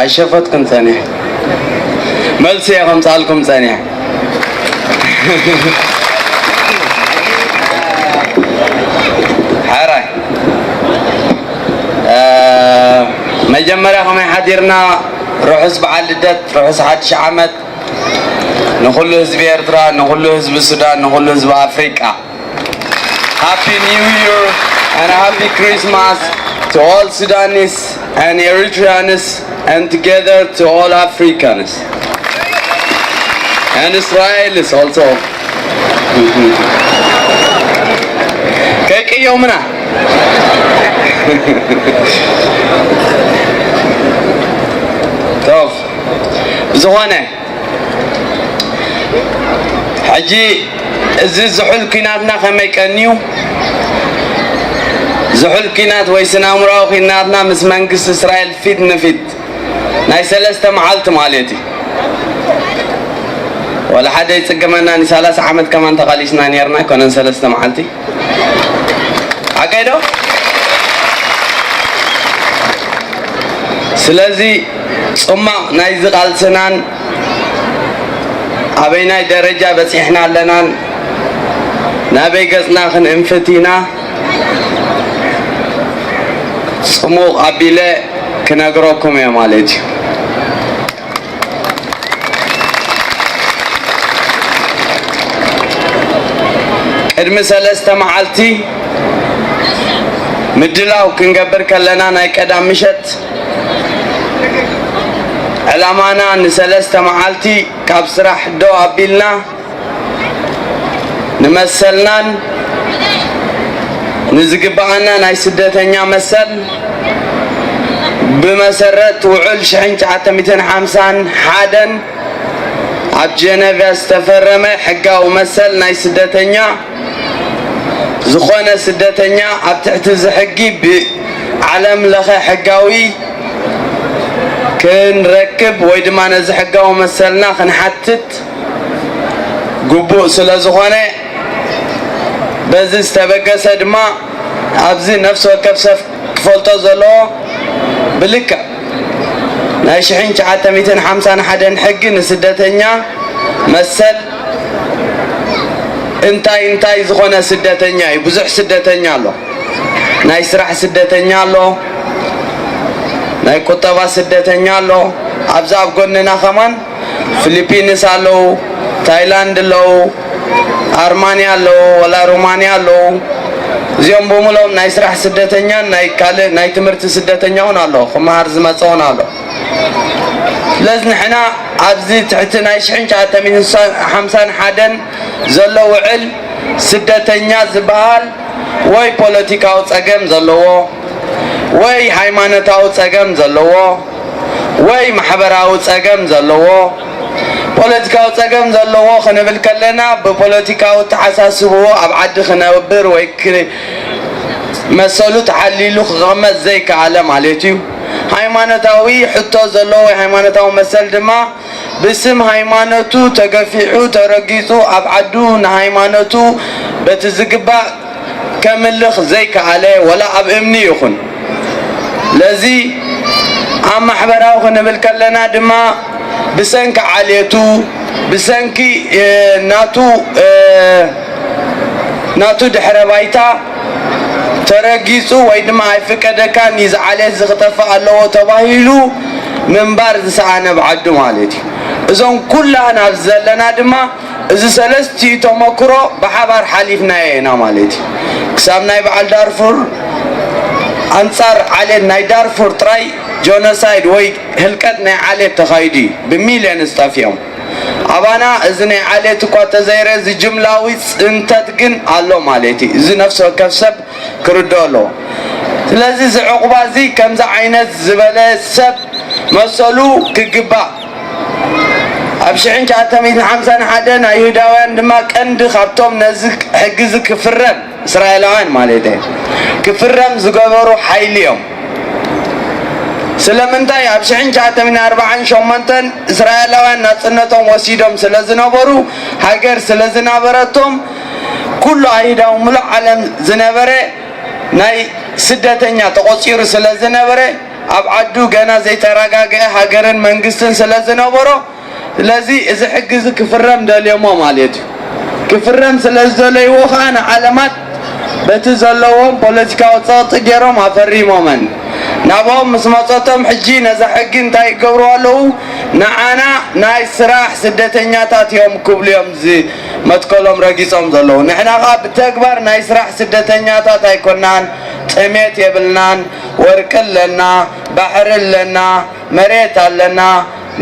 ኣይሸፈትኩን ጸኒሐ። መልሲ እየ ከምጻልኩም ጸኒሐ። ሓራይ። እ፣ መጀመርያ ከመይ ሓዲርና? ርሑስ በዓል ልደት፣ ርሑስ ሓድሽ ዓመት ንኹሉ ህዝቢ ኤርትራ፣ ንኹሉ ህዝቢ ሱዳን፣ ንኹሉ ህዝቢ ኣፍሪቃ። Happy New Year and Happy Christmas to all Sudanese and Eritreans and together to all Africans and Israelis also. ከይቅየሙና። ቶፍ ብዝኾነ ሕጂ እዚ ዝሑል ኲናትና ከመይ ቀንዩ? ዝሑል ኲናት ወይ ስነ-ኣእምሮኣዊ ኲናትና ምስ መንግስቲ እስራኤል ፊት ንፊት ናይ ሰለስተ መዓልቲ ማለት እዩ። ወላ ሓደ ይጽገመና፣ ን ሰላሳ ዓመት ከማን ተቓሊስና ኔርና፣ ኣይኮነን ሰለስተ መዓልቲ። ሓቀይ ዶ? ስለዚ ጽማቕ ናይዚ ቃልስናን ኣበይናይ ደረጃ በጺሕና ኣለናን ናበይ ገጽና ክንእንፍት ኢና ጽሙቕ ኣቢለ ክነግረኩም እየ ማለት እዩ። ቅድሚ ሰለስተ መዓልቲ ምድላው ክንገብር ከለና ናይ ቀዳም ምሸት ዕላማና ንሰለስተ መዓልቲ ካብ ስራሕ ደው ኣቢልና ንመሰልናን ንዝግብኣና ናይ ስደተኛ መሰል ብመሰረት ውዑል ሽሕን ትሽዓተ ሚእትን ሓምሳን ሓደን ኣብ ጀነቭ ዝተፈረመ ሕጋዊ መሰል ናይ ስደተኛ ዝኾነ ስደተኛ ኣብ ትሕቲ እዚ ሕጊ ብዓለም ለኸ ሕጋዊ ክንረክብ ወይ ድማ ነዚ ሕጋዊ መሰልና ክንሓትት ግቡእ ስለ ዝኾነ፣ በዚ ዝተበገሰ ድማ ኣብዚ ነፍሲ ወከፍ ሰብ ክፈልጦ ዘለዎ ብልክዕ ናይ ሽሕን ትሽዓተ ሚእትን ሓምሳን ሓደን ሕጊ ንስደተኛ መሰል እንታይ እንታይ ዝኾነ ስደተኛ እዩ። ብዙሕ ስደተኛ ኣሎ። ናይ ስራሕ ስደተኛ ኣሎ፣ ናይ ቁጠባ ስደተኛ ኣሎ። ኣብዚ ኣብ ጎንና ከማን ፊሊፒንስ ኣለዉ፣ ታይላንድ ኣለዉ፣ ኣርማንያ ኣለዉ፣ ወላ ሮማንያ ኣለዉ። እዚኦም ብምሎም ናይ ስራሕ ስደተኛን ናይ ካልእ ናይ ትምህርቲ ስደተኛ እውን ኣሎ፣ ክመሃር ዝመጸ እውን ኣሎ። ስለዚ ንሕና ኣብዚ ትሕቲ ናይ ሽሕን ትሽዓተ ሚእትን ሓምሳን ሓደን ዘሎ ውዕል ስደተኛ ዝበሃል ወይ ፖለቲካዊ ጸገም ዘለዎ ወይ ሃይማኖታዊ ጸገም ዘለዎ ወይ ማሕበራዊ ጸገም ዘለዎ፣ ፖለቲካዊ ጸገም ዘለዎ ክንብል ከለና ብፖለቲካዊ ተሓሳስብዎ ኣብ ዓዲ ክነብር ወይ ክ-፣ መሰሉ ተሓሊሉ ክቕመጥ ዘይከኣለ ማለት እዩ። ሃይማኖታዊ ሕቶ ዘለዎ ወይ ሃይማኖታዊ መሰል ድማ ብስም ሃይማኖቱ ተገፊዑ ተረጊጹ ኣብ ዓዱ ንሃይማኖቱ በቲ ዝግባእ ከምልኽ ዘይከኣለ ወላ ኣብ እምኒ ይኹን። ለዚ ኣብ ማሕበራዊ ክንብል ከለና ድማ ብሰንኪ ዓሌቱ፣ ብሰንኪ፣ እ፣ ናቱ፣ እ፣ ናቱ ድሕረ ባይታ ተረጊጹ ወይ ድማ ኣይፍቀደካን እዩ፣ እዚ ዓሌት እዚ ክጠፍእ ኣለዎ ተባሂሉ ምንባር ዝሰኣነ ብዓዱ ማለት እዩ። እዞም ኩላህና ኣብዚ ዘለና ድማ እዚ ሰለስቲኡ ተመክሮ ብሓባር ሓሊፍናዮ ኢና ማለት እዩ። ክሳብ ናይ በዓል ዳርፉር ኣንጻር ዓሌት ናይ ዳርፉር ጥራይ ጆኖሳይድ ወይ ህልቀት ናይ ዓሌት ተኻይዱ እዩ። ብሚልዮንስ ጠፊኦም። ኣባና እዚ ናይ ዓሌት እኳ ተዘይረ፣ እዚ ጅምላዊ ጽንተት ግን ኣሎ ማለት እዩ። እዚ ነፍሲ ወከፍ ሰብ ክርድኦ ኣለዎ። ስለዚ እዚ ዕቑባ እዚ ከምዚ ዓይነት ዝበለ ሰብ መሰሉ ክግባእ፣ ኣብ ሽሕን ትሽዓተ ሚእትን ሓምሳን ሓደን ኣይሁዳውያን ድማ ቀንዲ ካብቶም ነዚ ሕጊ እዚ ክፍረም፣ እስራኤላውያን ማለት እየ፣ ክፍረም ዝገበሩ ሓይሊ እዮም። ስለምንታይ? ኣብ ሽሕን ትሽዓተ ሚእትን ኣርባዓን ሸሞንተን እስራኤላውያን ናጽነቶም ወሲዶም ስለ ዝነበሩ፣ ሃገር ስለ ዝነበረቶም፣ ኩሉ ኣይሁዳዊ ምሉእ ዓለም ዝነበረ ናይ ስደተኛ ተቖጺሩ ስለ ዝነበረ፣ ኣብ ዓዱ ገና ዘይተረጋገአ ሃገርን መንግስትን ስለ ዝነበሮ፣ ስለዚ እዚ ሕጊ እዚ ክፍረም ደልዮሞ ማለት እዩ። ክፍረም ስለ ዝደለይዎ ከዓ ንዓለማት በቲ ዘለዎም ፖለቲካዊ ጸቕጢ ገይሮም ኣፈሪሞመን። ናብኦም ምስ መጸቶም ሕጂ ነዛ ሕጊ እንታይ ይገብሩ ኣለዉ? ንዓና ናይ ስራሕ ስደተኛታት እዮም ክብሉ እዮም እዚ መትከሎም ረጊጾም ዘለዉ። ንሕና ከዓ ብተግባር ናይ ስራሕ ስደተኛታት ኣይኮናን። ጥሜት የብልናን። ወርቂ ኣለና፣ ባሕሪ ኣለና፣ መሬት ኣለና፣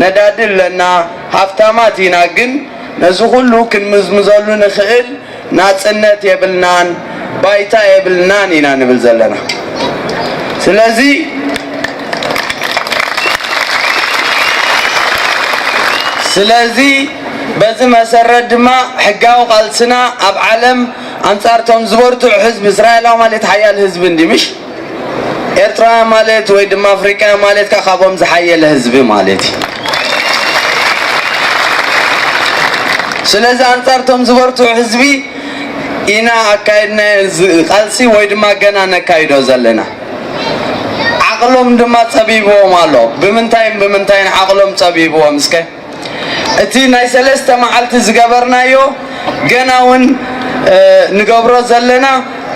ነዳዲ ኣለና፣ ሃፍታማት ኢና። ግን ነዚ ኩሉ ክንምዝምዘሉ ንኽእል ናጽነት የብልናን፣ ባይታ የብልናን ኢና ንብል ዘለና። ስለዚ ስለዚ በዚ መሰረት ድማ ሕጋዊ ቃልስና ኣብ ዓለም ኣንጻር እቶም ዝበርትዑ ህዝቢ፣ እስራኤላዊ ማለት ሓያል ህዝቢ እንዲ ምሽ? ኤርትራውያን ማለት ወይ ድማ ኣፍሪቃውያን ማለት ከኣ ካብኦም ዝሓየለ ህዝቢ ማለት እዩ። ስለዚ ኣንጻር እቶም ዝበርትዑ ህዝቢ ኢና ኣካይድናዮ እዚ ቃልሲ ወይ ድማ ገና ነካይዶ ዘለና። ዓቕሎም ድማ ጸቢብዎም ኣሎ። ብምንታይን ብምንታይን ዓቕሎም ጸቢብዎም እስከ? እቲ ናይ ሰለስተ መዓልቲ ዝገበርናዮ ገና እውን፣ እ፣ ንገብሮ ዘለና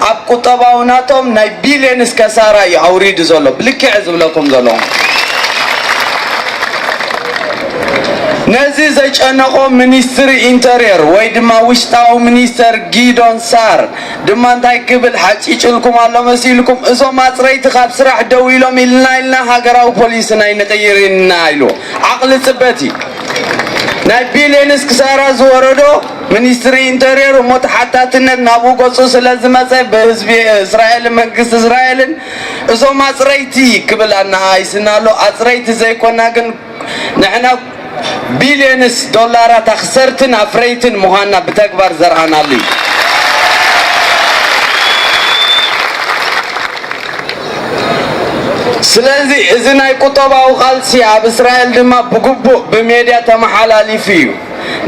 ኣብ ቁጠባዊ ናቶም ናይ ቢልዮንስ ከሳራ እዩ ኣውሪዱ ዘሎ። ብልክዕ ዝብለኩም ዘለኹ። ነዚ ዘጨነቖ ሚኒስትሪ ኢንተርየር ወይ ድማ ውሽጣዊ ሚኒስተር ጊዶን ሳር ድማ እንታይ ክብል ሓጪጭልኩም ኣሎ መሲልኩም? እዞም ኣጽረይቲ ካብ ስራሕ ደው ኢሎም ኢልና ኢልና ሃገራዊ ፖሊሲ ናይ ንቕይር ኢና ኢሉ። ዓቕሊ ጽበት እዩ። ናይ ቢልዮንስ ክሳራ ዝወረዶ ሚኒስትሪ ኢንተርየር እሞ ተሓታትነት ናብኡ ገጹ ስለ ዝመጸ ብህዝቢ እስራኤልን መንግስቲ እስራኤልን እዞም ኣጽረይቲ ክብል ኣነኣኢስና ኣሎ። ኣጽረይቲ ዘይኮና ግን ንሕና ቢልዮንስ ዶላራት ኣኽሰርትን ኣፍረይትን ምዃንና ብተግባር ዘርኣናሉ እዩ። ስለዚ እዚ ናይ ቁጠባዊ ቃልሲ ኣብ እስራኤል ድማ ብግቡእ ብሜድያ ተመሓላሊፉ እዩ።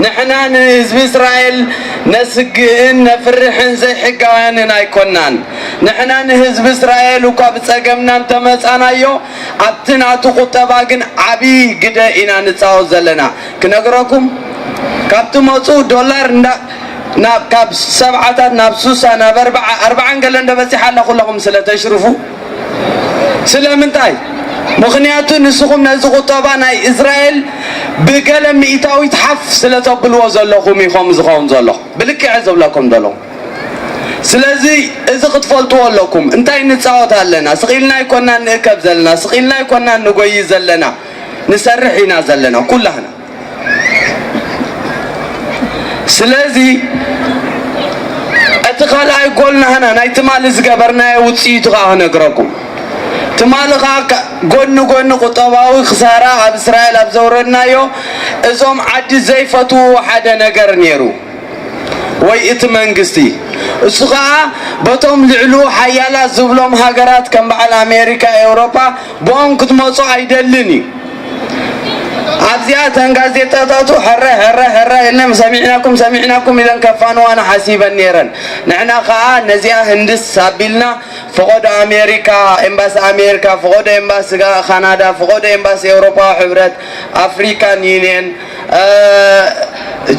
ንሕና ንህዝቢ እስራኤል ነስግእን ነፍርሕን ዘይሕጋውያንን ኣይኮናን። ንሕና ንህዝቢ እስራኤል እኳ ብጸገምና እንተመጻናዮ፣ ኣብቲ ናቱ ቁጠባ ግን ዓቢ ግደ ኢና ንጻወት ዘለና። ክነግረኩም፣ ካብ ትመጹ ዶላር እንዳ-፣ ናብ፣ ካብ ሰብዓታት ናብ ሱሳ፣ ናብ ኣርብዓ፣ ኣርብዓን ገለን ዶ በጺሓ ኣላ ኩለኹም ስለ ተሽርፉ። ስለምንታይ? ምኽንያቱ ንስኹም ነዚ ቁጠባ ናይ እስራኤል ብገለ ሚእታዊት ሓፍ ስለ ተብልዎ ዘለኹም እዩ ከምኡ ዝኸውን ዘሎ። ብልክዕ ዝብለኩም ዘለኹ። ስለዚ እዚ ክትፈልጥዎ ኣለኩም። እንታይ ንጻወት ኣለና? ስቕ ኢልና ኣይኮናን ንእከብ ዘለና፣ ስቕ ኢልና ኣይኮናን ንጎይ ዘለና፣ ንሰርሕ ኢና ዘለና ኩላህና። ስለዚ እቲ ካልኣይ ጎል ናህና ናይ ትማሊ ዝገበርናዮ ውጽኢቱ ከኣ ክነግረኩም። ትማሊ ከኣ ከ-፣ ጎኒ ጎኒ ቁጠባዊ ክሳራ ኣብ እስራኤል ኣብ ዘውረድናዮ፣ እዞም ዓዲ ዘይፈትውዎ ሓደ ነገር ነይሩ። ወይ እቲ መንግስቲ፣ እሱ ኸኣ በቶም ልዕሉ ሓያላት ዝብሎም ሃገራት ከም በዓል ኣሜሪካ፣ ኤውሮጳ፣ ብኦም ክትመጹ ኣይደልን እዩ። ኣብዚኣ እተን ጋዜጣታቱ ሕረ፣ ሕረ፣ ሕረ ኢለን ሰሚዕናኩም፣ ሰሚዕናኩም ኢለን ከፋንዋና ሓሲበን ነይረን። ንሕና ኸኣ ነዚኣ ህንድስ ኣቢልና፣ ፈቐዶ ኣሜሪካ፣ ኤምባሲ ኣሜሪካ፣ ፈቐዶ ኤምባሲ ጋ-፣ ካናዳ፣ ፈቐዶ ኤምባሲ ኤውሮጳዊ ሕብረት፣ ኣፍሪካን ዩኒየን፣ እ፣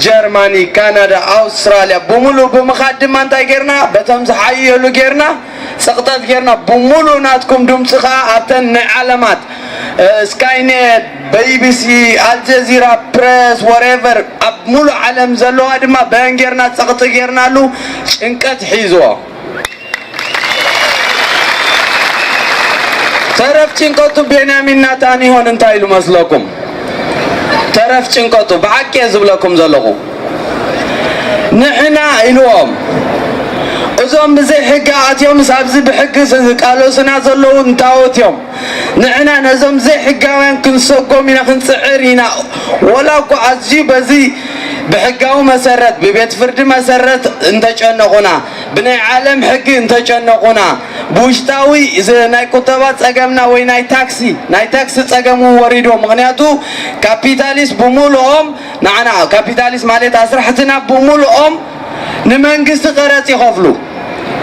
ጀርማኒ፣ ካናዳ፣ ኣውስትራልያ፣ ብምሉእ ብምኻድ ድማ እንታይ ጌርና? በቶም ዝሓየሉ ጌርና፣ ጸቕጠት ጌርና፣ ብምሉእ ናትኩም ድምጺ ኸኣ ኣብተን ናይ ዓለማት፣ እ፣ ስካይኔት፣ ቢቢሲ፣ ኣልጀዚራ፣ ፕረስ፣ ወሬቨር፣ ኣብ ሙሉእ ዓለም ዘለዋ ድማ በን ጌርና ጸቕጢ ጌርናሉ፣ ጭንቀት ሒዝዎ። ተረፍ ጭንቀቱ ቤንያሚን ናታንያሁን እንታይ ኢሉ መስለኩም? ተረፍ ጭንቀቱ፣ ብሓቂ እየ ዝብለኩም ዘለኹ። ንሕና ኢልዎም፣ እዞም ብዘይ ሕጊ ኣትዮምስ ኣብዚ ብሕጊ ዝቃለሱና ዘለዉ እንታዎት እዮም? ንሕና ነዞም ዘይሕጋውያን ክንሰጎም ኢና፣ ክንጽዕር ኢና። ወላ እኮ ኣዝዩ በዚ ብሕጋዊ መሰረት፣ ብቤት ፍርዲ መሰረት እንተጨነቑና፣ ብናይ ዓለም ሕጊ እንተጨነቑና፣ ብውሽጣዊ ዝ-፣ ናይ ቁጠባ ጸገምና ወይ ናይ ታክሲ፣ ናይ ታክሲ ጸገም እውን ወሪድዎ። ምኽንያቱ ካፒታሊስት ብምሉኦም፣ ንዓና ካፒታሊስት ማለት ኣስራሕትና ብምሉኦም ንመንግስቲ ቀረጽ ይኸፍሉ።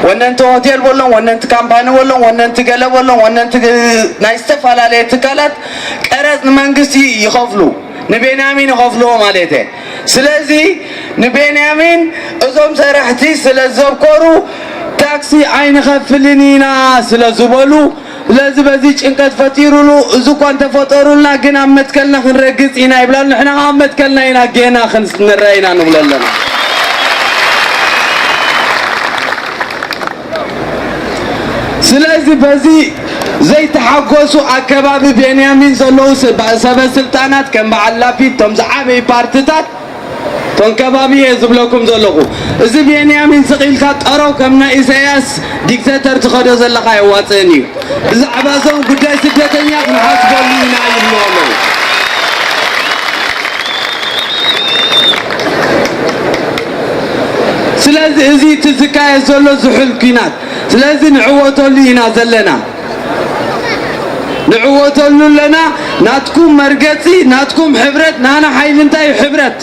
ወነንቲ ሆቴል በሎም፣ ወነንቲ ካምፓኒ በሎም፣ ወነንቲ ገለ በሎም፣ ወነንቲ ግ- ናይ ዝተፈላለየ ትካላት ቀረጽ ንመንግስቲ ይኸፍሉ፣ ንቤንያሚን ይኸፍልዎ ማለት እየ። ስለዚ ንቤንያሚን እዞም ሰራሕቲ ስለ ዘብኮሩ ታክሲ ኣይንኸፍልን ኢና ስለ ዝበሉ፣ ስለዚ በዚ ጭንቀት ፈጢሩሉ፣ እዚ እኳ እንተፈጠሩልና ግን ኣብ መትከልና ክንረግጽ ኢና ይብላሉ። ንሕና ኣብ መትከልና ኢና ጌና ክንረአ ኢና ንብሎ ኣለና። ስለዚ በዚ ዘይተሓጎሱ ኣከባቢ ቤንያሚን ዘለዉ ሰበ ስልጣናት ከም በዓል ላፒድ፣ እቶም ዝዓበዩ ፓርትታት፣ እቶም ከባቢ እየ ዝብለኩም ዘለኹ። እዚ ቤንያሚን ስቕ ኢልካ ጠረው ከም ናይ ኢሳያስ ዲክተተር ትኸዶ ዘለኻ ኣየዋፅእን እዩ። ብዛዕባ እዞም ጉዳይ ስደተኛ ክንሓስበሉ ኢና ይብሉ ኣለዉ። ስለዚ እዚ እቲ ዝካየድ ዘሎ ዝሑል ኲናት፣ ስለዚ ንዕወተሉ ኢና ዘለና፣ ንዕወተሉ ኣለና። ናትኩም መርገፂ፣ ናትኩም ሕብረት፣ ናና ሓይሊ እንታይ እዩ? ሕብረት።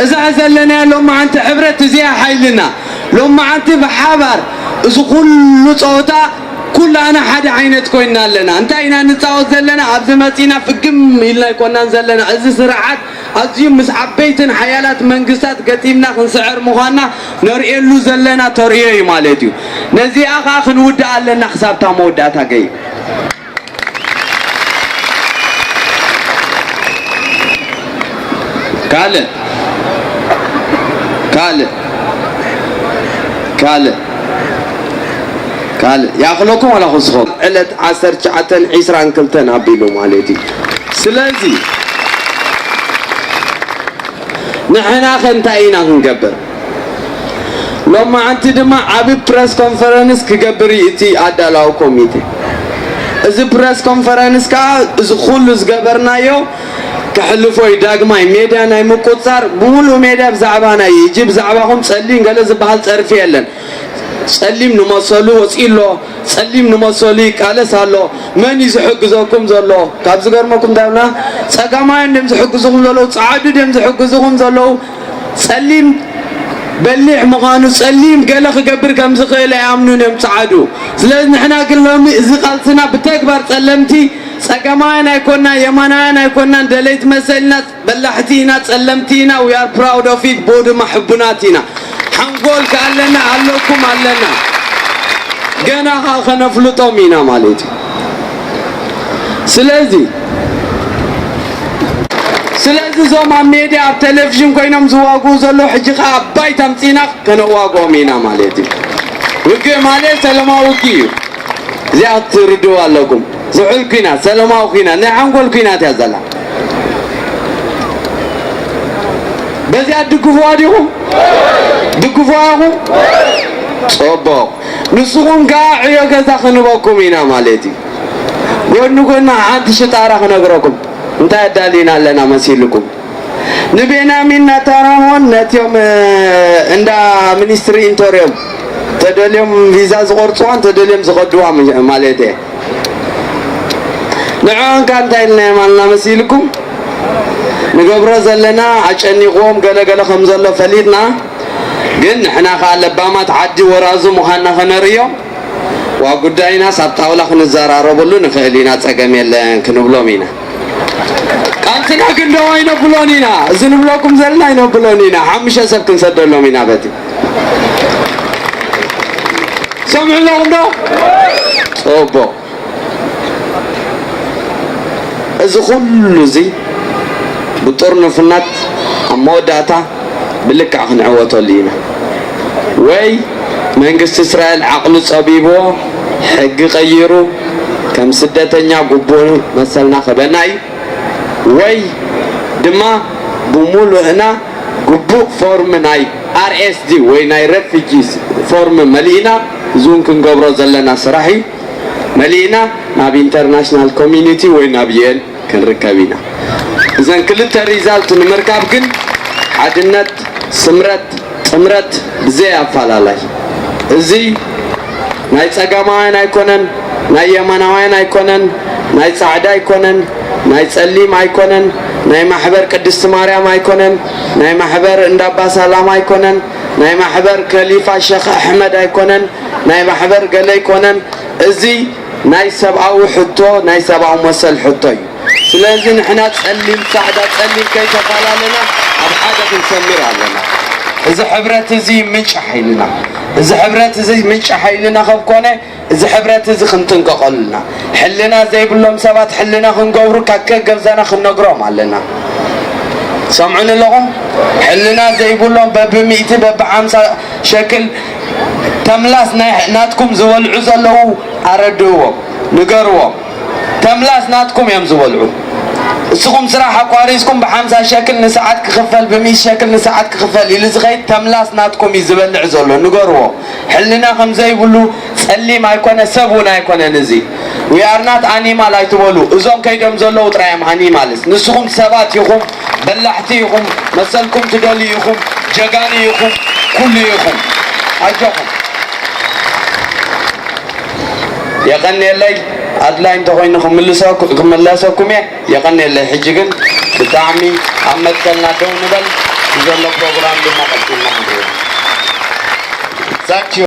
እዛ ዘለናያ ሎማዓንቲ ሕብረት እዚኣ ሓይልና። ሎማዓንቲ ብሓባር እዚ ኩሉ ፀወታ ኩላና ሓደ ዓይነት ኮይንና ኣለና። እንታይ ኢና ንፃወት ዘለና? ኣብዚ መፂና ፍግም ኢልና ኣይኮናን ዘለና። እዚ ስርዓት ኣዝዩ ምስ ዓበይትን ሓያላት መንግስታት ገጢምና ክንስዕር ምዃንና ነርእየሉ ዘለና ተርእዮ እዩ ማለት እዩ። ነዚኣ ከዓ ክንውድኣ ኣለና ክሳብታ መወዳእታ ገይ ካልእ ካልእ ካልእ ካልእ ይኣኽለኩም ዋላ ክስኹም ዕለት ዓሰርተ ትሽዓተን ዒስራን ክልተን ኣቢሉ ማለት እዩ። ስለዚ ንሕና ከ እንታይ ኢና ክንገብር? ሎማዓንቲ ድማ ዓቢ ፕረስ ኮንፈረንስ ክገብር እዩ እቲ ኣዳላዊ ኮሚቴ። እዚ ፕረስ ኮንፈረንስ ከዓ እዚ ኩሉ ዝገበርናዮ ከሕልፎ እዩ። ዳግማይ ሜድያ ናይ ምቁፅፃር ብምሉእ ሜድያ ብዛዕባ ናይ እጂ ብዛዕባኹም ጸሊም ገለ ዝበሃል ጸርፊ የለን። ጸሊም ንመሰሉ ወፂኡ ኣሎ። ጸሊም ንመሰሉ ይቃለስ ኣሎ። መን እዩ ዝሕግዘኩም ዘሎ? ካብ ዝገርመኩም ዳብና ጸጋማውያን ድም ዝሕግዝኹም ዘለዉ፣ ጸዓዱ ድም ዝሕግዝኹም ዘለዉ። ጸሊም በሊሕ ምዃኑ፣ ጸሊም ገለ ክገብር ከም ዝኽእል ኣይኣምኑን እዮም ጸዓዱ። ስለዚ ንሕና ግን ሎሚ እዚ ቃልስና ብተግባር ጸለምቲ ጸጋማውያን ኣይኮና፣ የማናውያን ኣይኮናን፣ ደለይቲ መሰልና በላሕቲ ኢና፣ ጸለምቲ ኢና፣ we are proud of it፣ ብኡ ድማ ሕቡናት ኢና። ሓንጎል ከኣለና ኣለኩም ኣለና። ገና ኸኣ ከነፍልጦም ኢና ማለት እዩ። ስለዚ ስለዚ እዞም ኣብ ሜድያ ኣብ ቴሌቪዥን ኮይኖም ዝዋግኡ ዘለዉ ሕጂ ኸኣ ኣብ ባይታ ኣምጺእና ከነዋግኦም ኢና ማለት እዩ። ውግእ ማለት ሰላማዊ ውግእ እዩ። እዚኣ ክትርድኡ ኣለኩም። ዝሑል ኲናት፣ ሰላማዊ ኲናት፣ ናይ ሓንጎል ኲናት እያ ዘላ። በዚኣ ትድግፍዋ ዲኹም? ትድግፍዋ ኢኹም? ጽቡቕ። ንስኹም ከኣ ዕዮ ገዛ ክንበኩም ኢና ማለት እዩ። ጎኒ ጎና ሓንቲ ሽጣራ ክነግረኩም። እንታይ ኣዳሊና ኣለና መሲልኩም? ንቤንያሚን ናታንያሁን ነቲኦም፣ እ፣ እንዳ ሚኒስትሪ ኢንተርዮም ተደልዮም ቪዛ ዝቆርጽዋ እንተደልዮም ዝኸድዋ ም-፣ ማለት እየ። ንዕኦም ከ እንታይ ኢልናዮም ኣልና መሲልኩም? ንገብሮ ዘለና ኣጨኒቕዎም ገለ ገለ ከም ዘሎ ፈሊጥና፣ ግን ንሕና ከኣ ለባማት ዓዲ ወራዙ ምዃንና ከነርእዮም ዋ ጉዳይናስ ኣብ ጣውላ ክንዘራረበሉ ንኽእል ኢና፣ ጸገም የለን ክንብሎም ኢና። ቃልስና ግን ደው ኣይነብሎን ኢና። እዚ ንብለኩም ዘለና ኣይነብሎን ኢና። ሓሙሽተ ሰብ ክንሰደሎም ኢና በቲ። ሰምዑ ኣለኹም ዶ? ጽቡቕ። እዚ ኩሉ እዚ ብጥርንፍናት ኣብ መወዳእታ ብልክዕ ክንዕወተሉ ኢና። ወይ መንግስቲ እስራኤል ዓቕሉ ጸቢብዎ ሕጊ ቀይሩ ከም ስደተኛ ግቡእ መሰልና ክበና እዩ። ወይ ድማ ብሙሉእና ግቡእ ፎርም ናይ ኣር ኤስ ዲ ወይ ናይ ሬፊጂስ ፎርም መሊእና፣ እዚ እውን ክንገብሮ ዘለና ስራሕ እዩ። መሊእና ናብ ኢንተርናሽናል ኮሚኒቲ ወይ ናብ ዩ ኤን ክንርከብ ኢና። እዘን ክልተ ሪዛልት ንምርካብ ግን ሓድነት፣ ስምረት፣ ጥምረት ብዘይ ኣፋላላይ። እዚ ናይ ጸጋማውያን ኣይኮነን፣ ናይ የማናውያን ኣይኮነን፣ ናይ ጻዕዳ ኣይኮነን፣ ናይ ጸሊም ኣይኮነን፣ ናይ ማሕበር ቅድስቲ ማርያም ኣይኮነን፣ ናይ ማሕበር እንዳባ ሰላም ኣይኮነን፣ ናይ ማሕበር ከሊፋ ሸኽ ኣሕመድ ኣይኮነን፣ ናይ ማሕበር ገለ ኣይኮነን። እዚ ናይ ሰብኣዊ ሕቶ፣ ናይ ሰብኣዊ መሰል ሕቶ እዩ። ስለዚ ንሕና ጸሊም ጻዕዳ፣ ጸሊም ከይተፈላለና ኣብ ሓደ ክንሰምር ኣለና። እዚ ሕብረት እዚ ምንጪ ሓይልና፣ እዚ ሕብረት እዚ ምንጪ ሓይልና ከብ ኮነ፣ እዚ ሕብረት እዚ ክንጥንቀቐሉና። ሕልና ዘይብሎም ሰባት ሕልና ክንገብሩ ካብ ገዛና ክንነግሮም ኣለና። ሰምዑኒ ኣለኹም? ሕልና ዘይብሎም በብሚእቲ በብሓምሳ ሸክል ተምላስ ናይ ናትኩም ዝበልዑ ዘለዉ ኣረድእዎም፣ ንገርዎም። ተምላስ ናትኩም እዮም ዝበልዑ። እስኹም ስራሕ ኣቋሪጽኩም ብሓምሳ ሸክል ንሰዓት ክኽፈል፣ ብሚእቲ ሸክል ንሰዓት ክኽፈል ኢሉ ዝኸይድ ተምላስ ናትኩም እዩ ዝበልዕ ዘሎ፣ ንገርዎ። ሕልና ከም ዘይብሉ ጸሊም ኣይኮነ፣ ሰብ እውን ኣይኮነን። እዚ we are not animal ኣይትበሉ። እዞም ከይዶም ዘለዉ ጥራይ እዮም animals። ንስኹም ሰባት ኢኹም፣ በላሕቲ ኢኹም፣ መሰልኩም ትደልዩ ኢኹም፣ ጀጋኑ ኢኹም፣ ኩሉ ኢኹም። ኣጆኹም። የቐንየለይ። ኣድላይ እንተኾይኑ ክምልሰኩ-፣ ክመለሰኩም እየ። የቐንየለይ። ሕጂ ግን ብጣዕሚ ኣብ መትከልና ደው ንበል። ብዘሎ ፕሮግራም ድማ ቀጺልና ክንሪኦ። Thank you።